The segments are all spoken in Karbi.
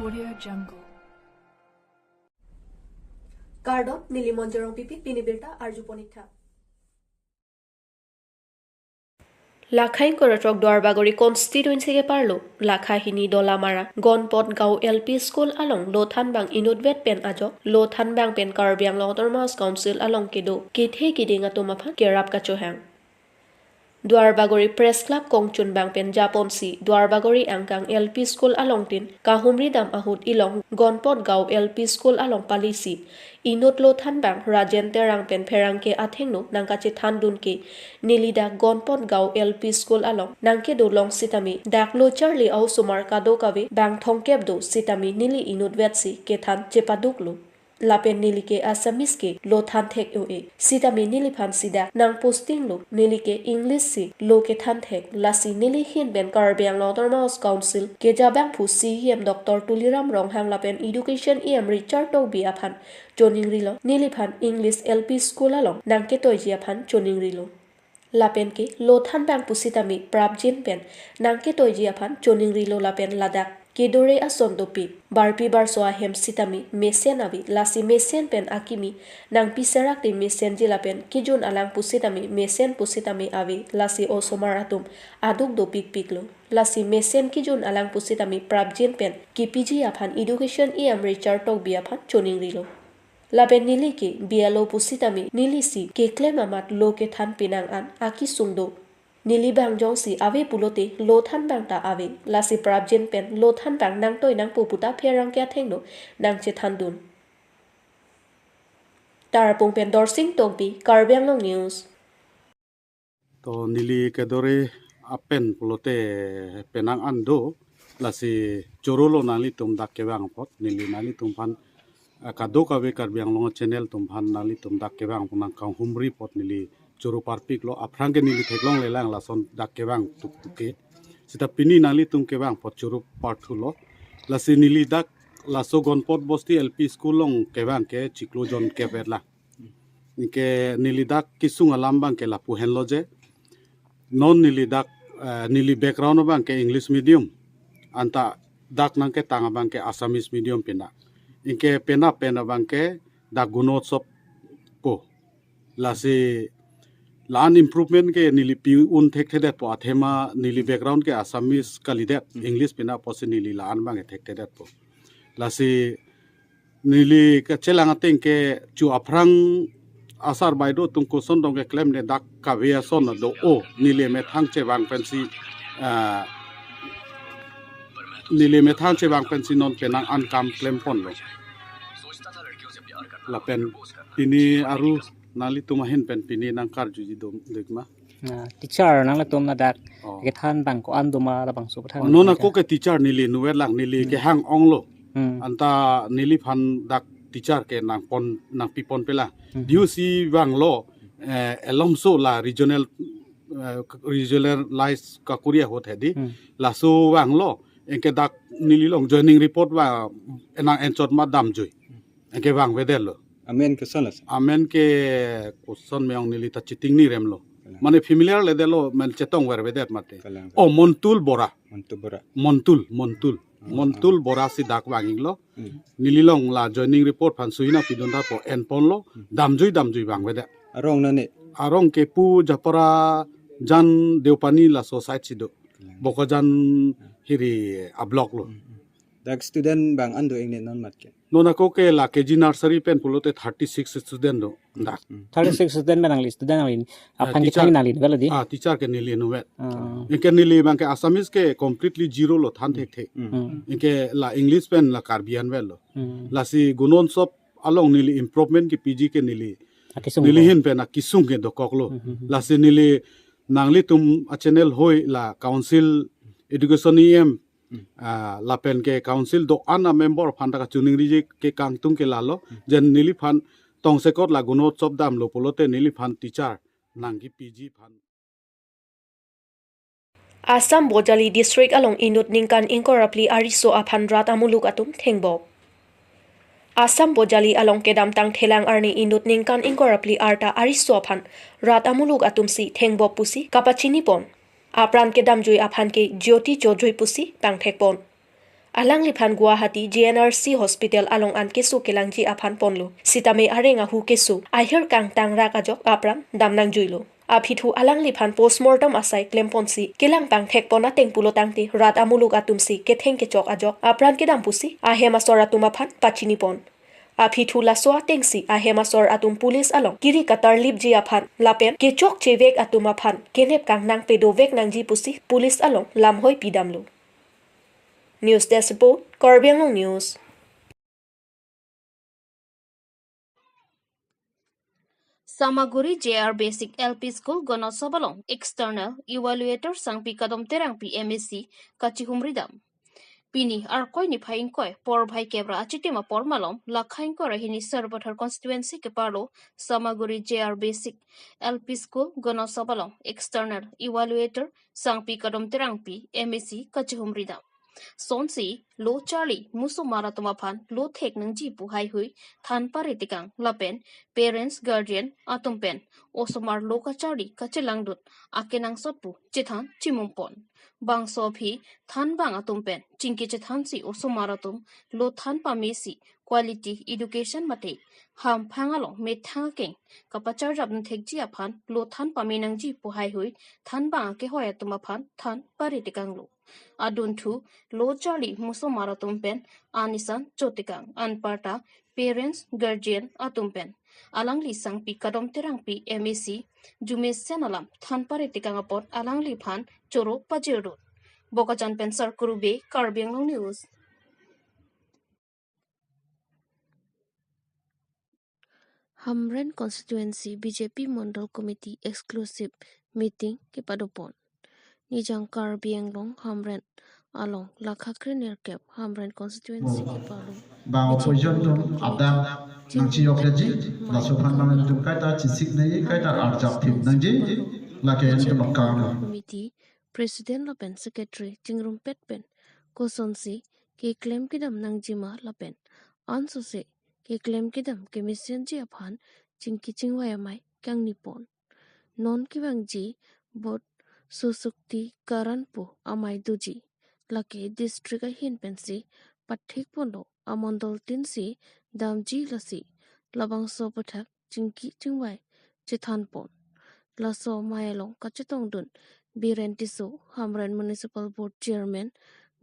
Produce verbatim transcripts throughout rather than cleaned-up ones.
Audio Jungle. Kardom, neli Monjorong Pipi, pini birta arju ponik tha. Lakha ingkoi ra throk Duarbagori constituency keparlo, Lakha hini Dolamara, Gonpot Gaon L P School along lothan bang inutvet pen ajok, lothan bang pen Karbi Anglong Autonomous Council along kedo kethe kiding atum aphan kerap kachohang. Duarbagori Press Club kongchun bang pen japonsi Duarbagori angkang L P School alongtin kahumri dam ahut ilong Gonpot Gaon L P School along palisi inut lothan bang Rajen Terang pen pherangke athengno nangkachethan dun ke neli dak Gonpot Gaon L P School along nangkedo long sitame dak lo charli a-osomar kadokave bang thomkep do sitame neli inutvetsi kethan chepaduklo. Lapen neli ke Assamese ke lothan thek-o-e. Sitame neliphan si dak nang posting lo, neli ke English si lo kethan thek. Lasi neli ahin pen Karbi Anglong Autonomous Council keja bangphu C E M Doctor Tuliram Ronghang lapen Education E M Richard Tokbi aphan choningrilo. Neliphan English L P School along nangketoiji aphan choningrilo. Lapen ke lothan bang pusitame prapjin pen nangketoiji aphan choningrilo lapen ladak kedore ason dopik. Barpi barso ahem sitame mesen ave, lasi mesen pen akimi nangpiserak te mesenji lapen kejun alang pusitame mesen pusitame ave, lasi osomar atum aduk dopikpiklo. Lasi mesen kejun alang pusitame prapjin pen kepiji aphan Education E M Richard Tokbi aphan choningrilo. Lapen neli ke B L O pusitame nelisi keklem amat lo kethan penang an akesung do. Neli bang jongsi ave pulote lothan bang ta ave, lasi prapjin pen lothan bang nangtoi nangpo puta pherangke athengno nangchethan dun. Tarapung pen Dorsing Tokbi, Karbi Anglong News. To neli kedore apen pulote penang an do, lasi chorolo nanglitum dak kevang apot, neli nanglitum aphan, eh, kadokave Karbi Anglong channel atum aphan nanglitum dak kevang apot nangkanghumri apot neli choro parpiklo, aphrang ke neli theklonglelang lason dak kevang tuktuk ke. Sita pini nanglitum kevang apot choro parthulo. Lasi neli dak laso Gonpot Bosti L P School along kevang ke chiklo jon kep-et lang. Anke neli dak kesung alam abang ke lapu henlo je. Non neli dak, eh, neli background abang ke English medium. Anta dak nangketang abang ke Assamese medium pina. Anke pina pen abang ke dak Gunotsav po. Lasi la-an improvement ke neli pi-un thekthedetpo, athema neli background ke Assamese kalidet, Hmm. English pina apotsi neli la-an abang ke thekthedetpo. Lasi neli kachelang ateng ke chu aphrang asar baideo atum koson dong keklem ne dak kave ason do-o, neli methang chevang pensi, ah, neli methang chevang pensi non penang an kam klemponlo. Lapen pini aru nanglitum ahin pen pini nangkarjuji dom dikma. Na, teacher nanglitum ladak Oh. kethan bang ko-an doma labangso kethang Oh, non nang ako ke teacher neli nuver lang neli Hmm. kehang onglo. Hmm. Anta neliphan dak teacher ke nangpon nangpiponpe lang. Hmm. Diu si vanglo, eh, alomso la regional, eh, regionalized ka-Korea ahut hedi. Hmm. Laso vanglo, anke dak neli along joining report va enang enchot ma damjui. Anke vangvedetlo. Amen koson lo? Amen ke koson me-ong neli ta chiting ni remlo. Kalang. Mane familiar ledetlo, men chetongvervedet mate. Kalang. Oh, Montul Bora. Montul Bora. Montul, Montul. Ah, Montul ah. Bora si dak vanginglo. Hmm. Neli along la joining report aphan suina pidun tha po enponlo. Hmm. Damjui, damjui vangvedet. Arong nane? Arong ke pu Japara jan Deopani laso side si do. Kalang. Bokajan hiri a-block lo. Hmm, hmm. Dak student bang an do ingne non mat ke? Non ako ke la K G nursery pen pulote thirty-six student do dak. Hmm. Thirty-six student pen nangli student nangli Ah, aphan teacher. kethang nangli nuvelo di? Ah, teacher ke neli nuvet. Ah. Anke neli abang ke Assamese ke completely zero lo than thekthe. Hmm. Hmm. Anke la English pen la Karbi anvetlo. Hmm. Lasi Gunotsav along neli improvement kepiji ke neli. Akesung neli ko. Ahin pen akesung ke dokoklo. Hmm, hmm, hmm. Lasi neli nanglitum a-channel hoi la Council Education E M Hmm. Ah, lapen ke council do-an a-member aphan ta kachoningriji ke kangtung ke lalo, Hmm. jen neliphan tongsekot la Gunotsav damlo pulote neliphan teacher nangkepiji aphan. Assam Bojali District along inut ningkan ingkoi ra phli ariso aphan rat amuluk atum thengbop. Assam Bojali along kedamtang thelang arni inut ningkan ingkoi ra phli arta ariso aphan rat amuluk atumsi thengbop pusi kapachinipon. Apran kedamjui aphan ke Jyoti Chaudhary pusi pangthekpon. Alangliphan Guwahati G N R C Hospital along an keso kelangji aphan ponlo. Sitame areng ahu keso ahir kangtangrak ajok apran damnangjuilo. Aphi thu alangliphan postmortem asai klemponsi kelang pangthekpon ateng pulo tangte rat amuluk atumsi ketheng kechok ajok apran kedam pusi ahem asor atum aphan pachinipon. Aphi thu laso atengsi ahem asor atum police along kiri katarlipji aphan lapen kechokchevek atum aphan kenep kangnang pedovek nangji pusi police along lamhoi pidamlo. News Desk Report, Karbi Anglong News. Samaguri J R Basic L P School Gonosabha along External Evaluator Sangpi Kadom Terangpi M A C kachihumridam. Pini Arkoi niphai ingkoi, porphai kep ra achitim apor malom, Lakha ingkoi ra hini Sarupathar Constituency keparlo Samaguri J R Basic L P School Gonosabha along External Evaluator Sangpi Kadom Terangpi M A C kachihumridam. Sonsi lo charli musomar atum aphan lo thek nangji pu haihui than pare tekang lapen parents guardian atum pen osomar lo kacharli kachelangdun akenangsot pu chethan chimumpon. Bangso aphi thanbang atum pen chingki chethansi osomar atum lo than pamesi quality education mate hamphang along methang akeng kapacharjap nangthekji aphan lo than pame nangji pu haihui thanbang akehoi atum aphan than pare tekanglo. Adunthu lo charli musomar atum pen anisan chotekang anparta parents guardian atum pen alangli Sangpi Kadom Terangpi M A C jumesen alam than pare tekang apot alangliphan choro pajirdun. Bokajan pen Sarkuru Bey, Karbi Anglong News. Hamren Constituency B J P Mondol Committee Exclusive Meeting kepadopon. Nijang Karbi Anglong Hamren along Lakha krenerkep Hamren Constituency keparlo. Bang opposition atum adak nangchiyokleji, laso aphan bang itum kaita chisik nangji, kaita arjap thip nangji, lake itum akam. Committee President lapen Secretary chingrumpet pen kosonsi keklem kedam nangjima lapen ansose keklem kedam kemesenji aphan chingki chingvai amei kangnipon. Non kevangji vote sosakti karan pu amei doji. Lake district ahin pensi pathikponlo, amondol tinsi damji, lasi labangso aputhak chingki chingvai chethanpon. Laso amei along kachetongdun Biren Tisso, Hamren Municipal Board Chairman,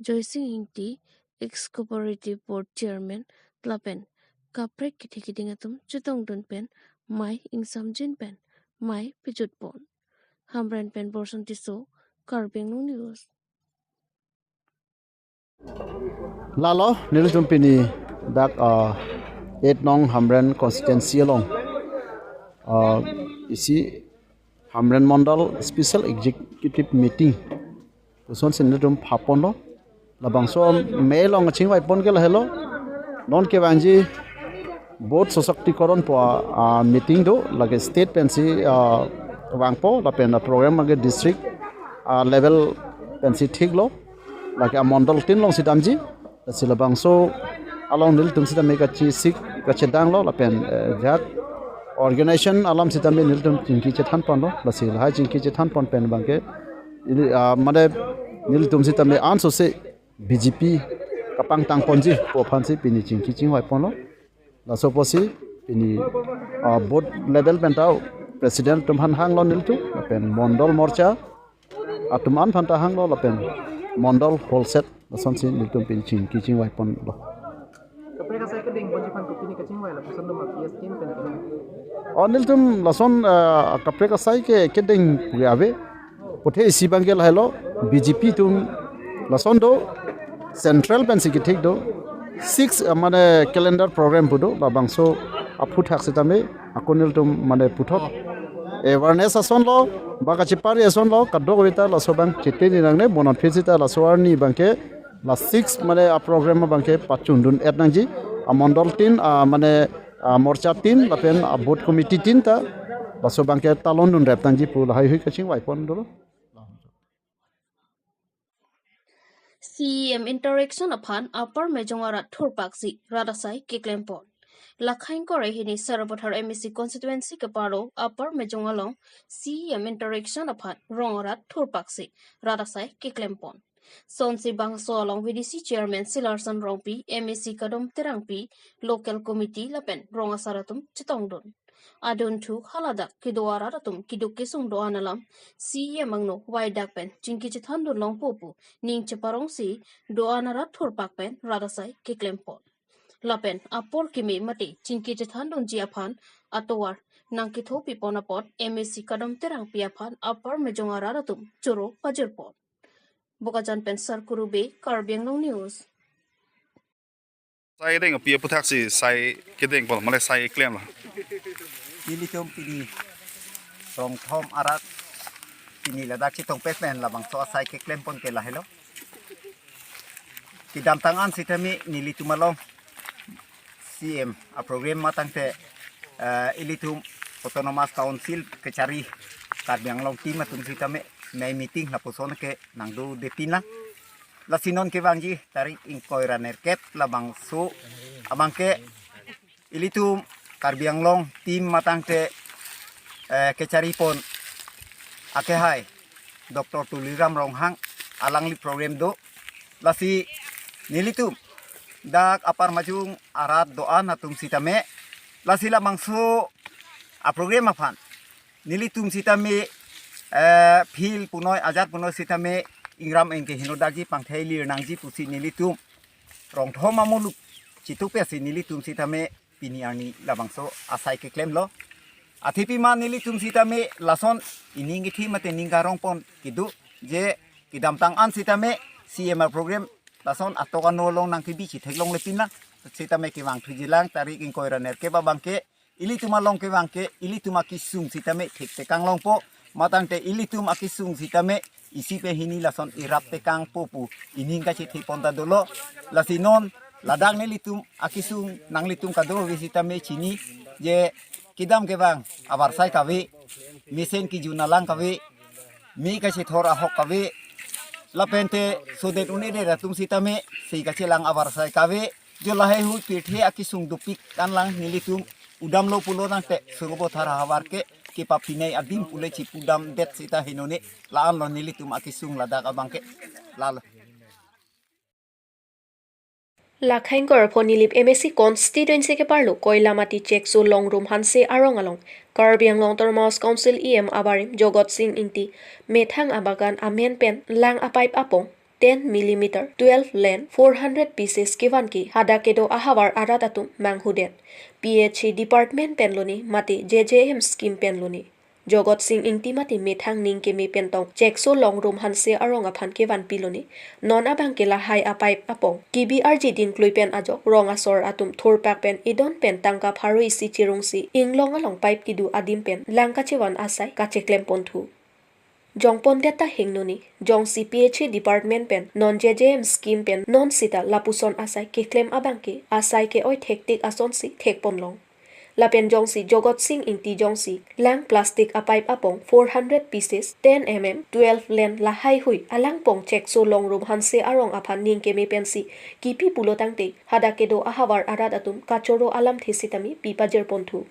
Joysing Ingti, Ex Cooperative Board Chairman, lapen kaprek kethe keding atum chetongdun pen mei ingsamjin pen mei pejutpon. Hamren pen Borson Tisso, Karbi Anglong News. Lalo, nelitum pini dak, ah, eight nong Hamren Constituency along, ah, isi Hamren Mondol Special Executive Meeting kosonsi nelitum phaponlo. Labangso amei along chingvaipon ke lahelo. Non kevangji vote sosaktikoron pu a, a, meeting do, lake state pensi, a, vangpo, lapen a program lake district, a, level pensi thiklo, lake amondol tin alongsi damji. Lasi labangso along nelitum sitame kachisik kachedanglo, lapen, eh, jak organization alam sitame nelitum chingki chethanponlo, lasi lahai chingki chethanpon pen abangke, ili, a, mane nelitum sitame ansose B J P kapangtangponji pu aphansi pini chingki chingvaiponlo. Laso apotsi pini, ah, booth level penta president atum aphan hanglo nelitum, lapen mondol morcha atum an aphanta hanglo, lapen mondol whole set lasonsi nelitum pini chingki chingvaiponlo. Kaprek asai kedengponji aphan kopine kachingvai lapuson do ma P S team pen kedeng? O, nelitum lason, ah, kaprek asai ke kedeng pu ave. Puthe isi abangke lahelo, B J P atum lason do, central pensi kethik do, six, ah, mane calendar program pu do, labangso aphuthak sitame ako nelitum mane puthot awareness asonlo, ba kachepari asonlo, kadokave ta laso abang cheteni nangne, bonat phit sita laso arni abangke la six mane a program abangke pachundun-et nangji, amondol tin, a mane amorcha tin lapen abooth committee tin ta laso abangke talondun rep nangji pu lahaihui kachingvaipon dolo. C E M interaction aphan Upper Mejong arat thurpaksi rat asai keklempon. Lakha ingkoi ra hini Sarupathar M A C constituency keparlo Upper Mejong along C E M interaction aphan rong arat thurpaksi rat asai keklempon. Sonsi bangso along V D C Chairman Silarson Rongpi, M A C Kadom Terangpi, Local Committee lapen rong asar atum chetongdun. Adunthu haladak kedo arat atum keduk kesung do-an alam C E M angno waidak pen chingki chethandun longpo pu ning cheparongsi do-an arat thurpak pen rat asai keklempon. Lapen apor keme mate chingki chethandunji aphan atovar nangkethopipon apot M A C Kadom Terangpi aphan apar mejong arat atum choro pajirpon. Bokajan pen Sarkuru Bey, Karbi Anglong News. Sai kedeng api aputhaksi sai kedeng pol male sai klemlo. Nelitum pini rong thom arat pini ladak chetongpet pen labangso asai keklempon ke lahelo. Kedamtang an sitame nelitum along C M a program matangte, eh, ilitum Autonomous Council kechari Karbi Anglong team atum sitame nai meeting lapuson ke nangdodetpinlang. Lasi non kevangji tarik ingkoi ra nerkep labangso abangke ilitum Karbi Anglong team matangte, eh, kecharipon akehai Doctor Tuliram Ronghang alangli program do. Lasi nelitum dak apar majung arat do-an atum sitame, lasi labangso a program aphan nelitum sitame, eh, phil punoi ajat punoi sitame ingram engke heno dakji pangthei lir nangji pusi nelitum rong thom amuluk chitupe si nelitum sitame pini arni labangso asai keklemlo. Athipima nelitum sitame lason ining kithi mate ning karongpon kedo je kedamtang an sitame C M a program lason atok ano along nangkebi chitheklonglepinlang sitame kevangthujilang tarik ingkoi ra nerkep abangke ilitum along kevangke ilitum akesung sitame thektekang longpo matangte ilitum akesung sitame isi pen hini lason iraptekangpo pu ining kachethepon ta dolo. Lasi non ladak nelitum akesung nanglitum kadokave sitame chini je kedam kevang avarsai kave, mesen kejun alang kave, me kachethor ahok kave, lapente sodet un-edet atum sitame si kachelang avarsai kave, jo lahai hui pirthe akesung dopik anlang nelitum udamlo pulo nangte Surubothar ahavar ke kepaphinei adim pule chipudamdet sita henone la-anlo nelitum akesung ladak abangke lalo. Lakhaing Korapho Nilip M A C constituency keparlo Koilamati Chekso Longrum Hanse arong along Karbi Anglong Autonomous Council E M abarim Jogot Sing Ingti methang abagan amen pen lang a pipe apong ten millimeter, twelve length, four hundred pieces kevan ke hadak kedo ahavar arat atum manghudet. P H E department pen lone mate J J M scheme pen lone. Jogot Sing Ingti mate methang ning keme pen tong Chekso Longrum Hanse arong aphan kevanpi lone. Non abangke lahai a pipe apong kebi arji dingklui pen ajok rong asor atum thurpak pen idon pen tangka pharo isi chirungsi inglong along pipe kedo adim pen lang kachevan asai kacheklemponthu. Jongpondet ta hengnoni, jongsi P H E department pen non J J M scheme pen non sita lapuson asai keklem abangke asai ke-oi thektik asonsi thekponlong. Lapen jongsi Jogot Sing Ingti jongsi lang plastic a pipe apong four hundred pieces, ten M M, twelve length lahai hui alangpong Chekso Longrum Hanse arong aphan ning keme pensi kipi pulo tangte hadak kedo ahavar arat atum kachoro alamthe sitame pipajirponthu.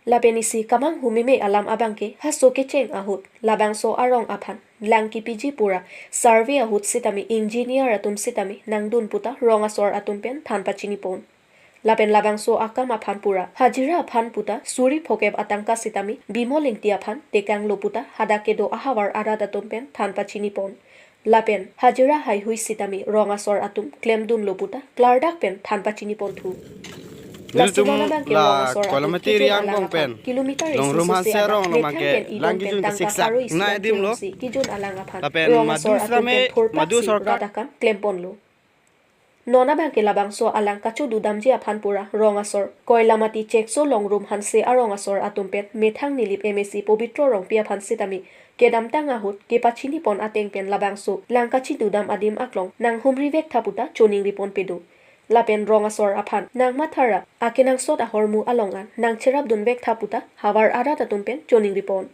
Lapen isi kamanghumeme alam abangke haso kecheng ahut labangso arong aphan lang kipiji pura survey ahut sitame engineer atum sitame nangdun puta rong asor atum pen than pachinipon. Lapen labangso akam aphan pura hajira aphan puta suri phokep atangka sitame Bimol Ingti aphan tekanglo puta hadak kedo ahavar arat atum pen than pachinipon. Lapen hajira haihui sitame rong asor atum klemdunlo puta klardak pen than pachiniponthu. Lasi nelitum non abangke la rong asor atum Koilamati kejun area alang angbong aphan pen kilometer Longrum isi Hanse sose arong alang along methang abangke pen idon lang pen kejun tangka kasiksak pharo isi nai lang dimlo. Chirungsi kejun alang aphan lapen rong madu asor atum sitame pen thurpak madu si sorkar rat akam klemponlo. Non abangke labangso alang kachududamji aphan pura rong asor Koilamati Chekso Longrum Hanse arong asor atum pen methang Nilip M A C Pobitro Rongpi aphan sitame kedamtang ahut kepachinipon ateng pen labangso lang kachidudam adim aklong nanghumri vektha puta choningripon pedo. Lapen rong asor aphan nangmathara akenangsot ahormu along an nangcherapdun vektha puta havar arat atum pen choningripon.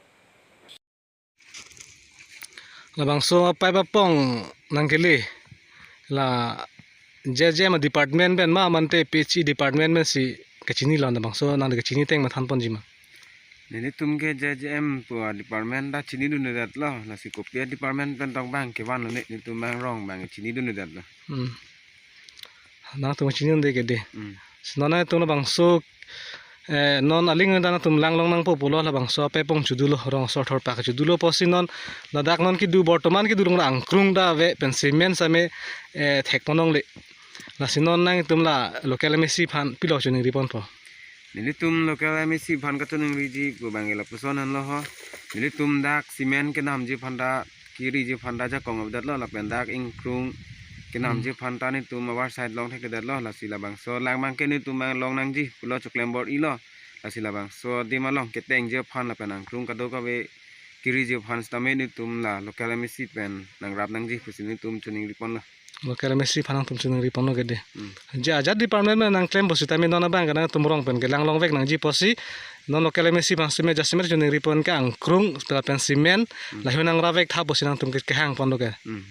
Labangso a pipe apong nangkele la J J M department pen ma mante P H E department pensi kachinilo, labangso nangli kachini ateng ma thanponji ma? Nelitum ke J J M pu department ta chinidundedet lo, lasi kopi department pen tong bang kevan lo ne, nelitum bang rong bang chinidundedet lo. Hmm. Nangtum chinidunde ke de. Hmm. Si non nangtum labangso, eh, non aling dan nangtum langlong nangpo pulo labangso apepong chudulo, rong asor thorpak chudulo pusi non ladak non kedo bortoman kedo rong angkrung ta ave pen cement same, eh, thek ponlongle. Lasi non nangtum la local M A C aphan pilo choningri ponpo? Nelitum local M A C aphan kachoningri ji pu bang lapuson henlo ho. Nelitum dak cement kenamji aphan ta, keriji aphan ta jakong avedet lo, lapen dak ingkrung kenamji aphan ta nelitum abar side long thekthedet lo, lasi labangso lang bang ke nelitum bang long nangji pulo choklem bor-ilo, lasi labangso adim along ketengji aphan lapen angkrung kadokave keriji aphan sitame nelitum la local M A C pen nangrap nangji pusi nelitum choningri ponlo. Local M A C aphan nangtum choningri ponlo ke de. Hmm. Je ajat department pen nangklem pusitame non abang ke nangtum rong pen kelang longvek nangji pusi non local M A C aphan sitame jasemet choningri pon ke angkrung lapen cement, hmm, lahei nangrapvek tha pusi nangtum ke kehang ponlo ke. Hmm.